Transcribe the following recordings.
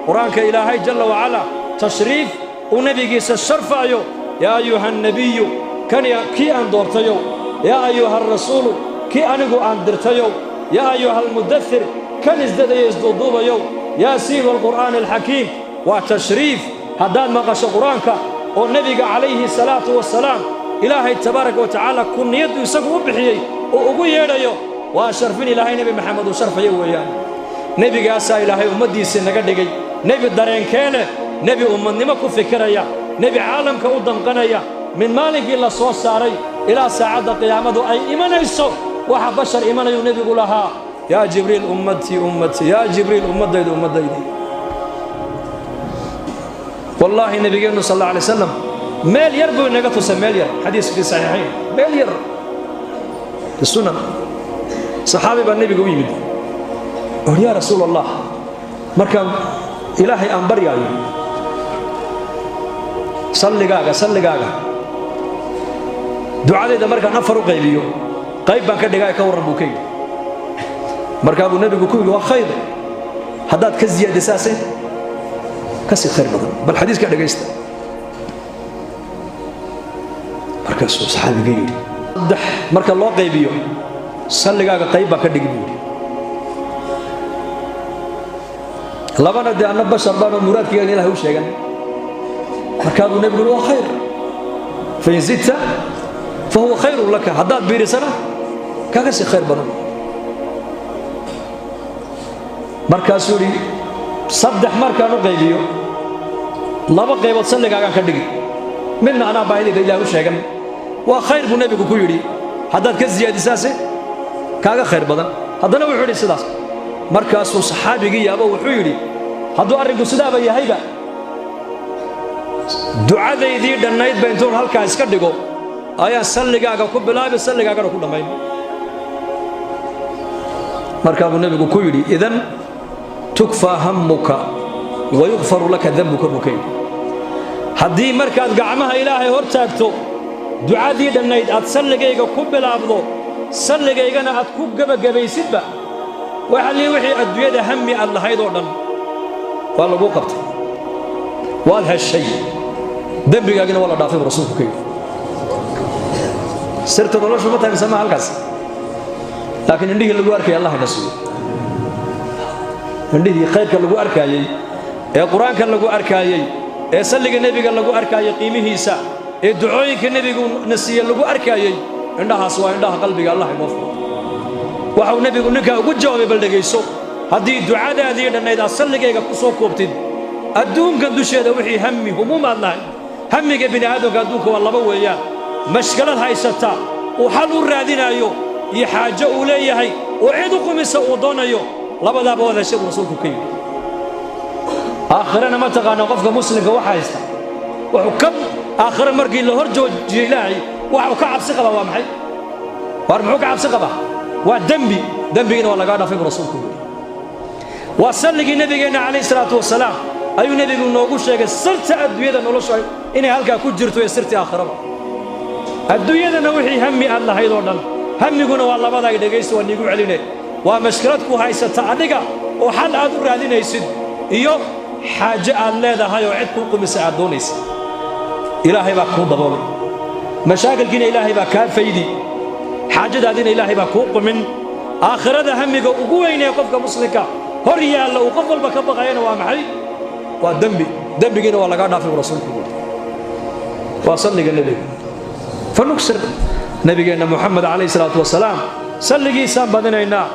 Qur-aanka Ilaahay jalla wacalaa tashriif uu nebigiisa sharfaayo. Yaa ayuha annabiyu, kan kii aan doortayow, yaa ayuha alrasuulu, kii anigu aan dirtayow, yaa ayuha almudathir, kan isdadaya isduuduubayow, yaasiin walqur'aani alxakiim. Waa tashriif. Haddaad maqasho Qur-aanka oo nebiga calayhi salaatu wasalaam Ilaahay tabaaraka wa tacaala kuniyaddu isagu u bixiyey oo ugu yeedhayo, waa sharfin Ilaahay Nebi Maxamed uu sharfayo weeyaan. Nebigaasaa Ilaahay ummaddiisii naga dhigay nebi dareenkee leh, nebi ummadnimo ku fikiraya, nebi caalamka u damqanaya. Min maalinkii la soo saaray ilaa saacadda qiyaamadu ay imanayso, waxa bashar imanayuu nebigu lahaa: yaa Jibriil, ummatii, ummatii, yaa Jibriil, ummaddaydu, ummaddaydii. Wallaahi, nebigeennu sal alla alay wasalam meel yar buu inaga tusay, meel yar, xadiis fi saxiixayn, meel yar fi sunan. Saxaabi baa nebiga u yimid or: yaa Rasuul Allah, markaan Ilaahay aan baryaayo, salligaaga, salligaaga ducadayda markaan afar u qaybiyo, qayb baan ka dhigaa, ka warran, buu ka yidhi. Markaa buu nebigu ku yidhi: waa khayr, haddaad ka siyaadisaase ka sii khayr badan. Bal xadiiska dhegaysta. Markaasuu saxaabiga yidhi: saddex marka loo qaybiyo salligaaga qayb baan ka dhigi, buu yidhi. Labana dee anna bashar baanoo muraadkaygan Ilahay u sheegan. Markaa buu nebigu yidhi: waa khayr, fain zidta fa huwa khayrun laka, haddaad biirisana kaaga sii khayr badan. Markaasuu yidhi: saddex markaan u qaybiyo, laba qaybood salligaagaan ka dhigi, midna anaa baahidayda Ilahay u sheegan. Waa khayr, buu nebigu ku yidhi, haddaad ka siyaadisaase kaaga khayr badan. Haddana wuxuu yidhi sidaas. Markaasuu saxaabigii yaabo, wuxuu yidhi: hadduu arrinku sidaaba yahayba, ducadaydii dhannaydba intuun halkaa iska dhigo ayaan salligaaga ku bilaabi, salligaagana ku dhammayn. Markaa buu nebigu ku yidhi: idan tukfaa hammuka wa yukfaru laka dembuka, buu ka yidhi. Haddii markaad gacmaha Ilaahay hor taagto ducadii dhannayd aad salligayga ku bilaabdo, salligaygana aad ku gebagabaysidba, waxa lii wixii adduunyada hammi aad lahayd oo dhan waa laguu qabtay, waad heshay, dembigaagina waa la dhaafay, buu rasuulku ka yidhi. Sirta noloshu ma tahay mise ma halkaas? Laakiin indhihii lagu arkaya Allah ina siiyo, indhihii khayrka lagu arkaayey, ee Qur-aanka lagu arkaayey, ee salliga nebiga lagu arkaayey qiimihiisa, ee ducooyinka nebigu na siiye lagu arkaayey, indhahaas waa indhaha qalbiga. Allah inoo furo. Waxau nebigu ninkaa ugu jawaabay, bal dhegayso: haddii ducadaadii dhannayd aad salligayga ku soo koobtid, adduunkan dusheeda wixii hammi humuum aad lahayd. Hammiga bini aadamka adduunka waa laba weeyaan: mashkalad haysata uu xal u raadinaayo iyo xaajo uu leeyahay oo cid u qumisa uu doonayo. Labadaaba waad heshay, buu rasuulku ka yidhi. Aakhirana ma taqaana qofka muslimka waxa haysta? Wuxuu ka aakhire markii la hor joojiyo Ilaahay, waxa uu ka cabsi qabaa waa maxay? Waar muxuu ka cabsi qabaa? Waa dembi. Dembigina waa lagaa dhaafay, buu rasuulku yidhi. Waa salligii nebigeenna calayhi salaatu wasalaam ayuu nebigu noogu sheegay sirta adduunyada noloshu inay halkaa ku jirto iyo sirtii aakhiraba. Adduunyadana wixii hammi aad lahayd oo dhan, hammiguna waa labada ay, dhegaysta, waa niigu celine: waa mashkilad ku haysata adiga oo xal aad u raadinaysid iyo xaaje aad leedahay oo cid kuu qumisa aad doonaysid. Ilaahay baa kuu daboolay mashaakilkiina, Ilaahay baa kaa faydi xaajadaadina, Ilaahay baa kuu qumin. Aakhirada hamiga ugu weynee qofka muslimka hor yaalla uu qof walba ka baqayana waa maxay? Waa dembi. Dembigiina waa lagaa dhaafay, buu rasuulku yidhi. Waa salliga nebiga. Fanuksir nebigeenna Muxamed calayhi salaatu wasalaam, salligiisaan badinaynaa.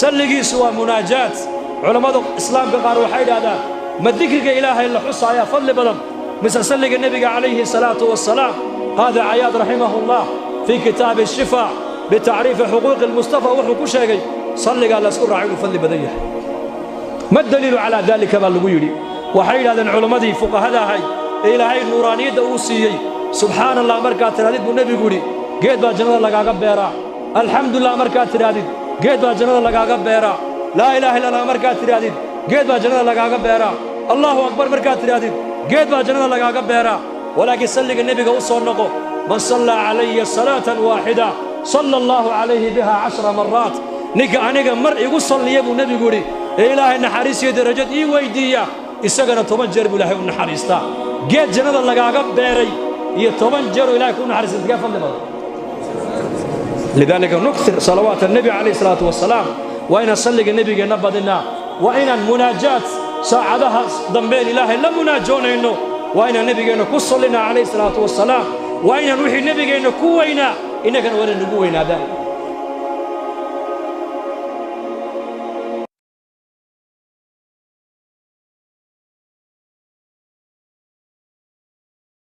Salligiisu waa munaajaat. Culammada islaamka qaar waxay idhahdaan: ma dikriga Ilaahay la xusaayaa fadli badan mise salliga nebiga calayhi salaatu wasalaam? Qaadi Cayaad raximahullah fii kitaabi Shifaa bitacriifi xuquuqi lmustafa wuxuu ku sheegay salligaa laysku raacay inuu fadli badan yahay. Ma daliilu calaa daalika, baa lagu yidhi. Waxay yidhahdeen culammadii fuqahada ahay ee Ilaahay nuuraaniyadda uu siiyey: subxaana Allah markaad tidhahdid, buu nebigu yidhi, geed baa jannada lagaaga beeraa. Alxamdulilah markaad tidhaahdid, geed baa jannada lagaaga beeraa. Laa ilaaha illa Allah markaad tidhaahdid, geed baa jannada lagaaga beeraa. Allahu akbar markaad tidhaahdid, geed baa jannada lagaaga beeraa. Walaakiin salliga nebiga u soo noqo: man sallaa calaya salaatan waaxida salla Allahu calayhi biha 10 maraat. Ninka aniga mar igu salliya, buu nebigu yidhi, ee Ilaahay naxariis iyo darajad ii weyddiiya, Isagana 10 jeer buu Ilaahay u naxariistaa. Geed jannada lagaaga beeray iyo 10 jeeroo Ilahay kuu naxariista, intee fadli badan? Lidaalika nukthir salawaat annabi calayhi salaatu wasalaam. Waa inaan salliga nebigeenna badinaa, waa inaan munaajaat saacadaha dambeen Ilaahay la munaajoonayno, waa inaan nebigeenna ku sallinaa calayhi salaatu wasalaam, waa inaan wixii nebigeenna ku weynaa innagana waa inay nagu weynaadaan.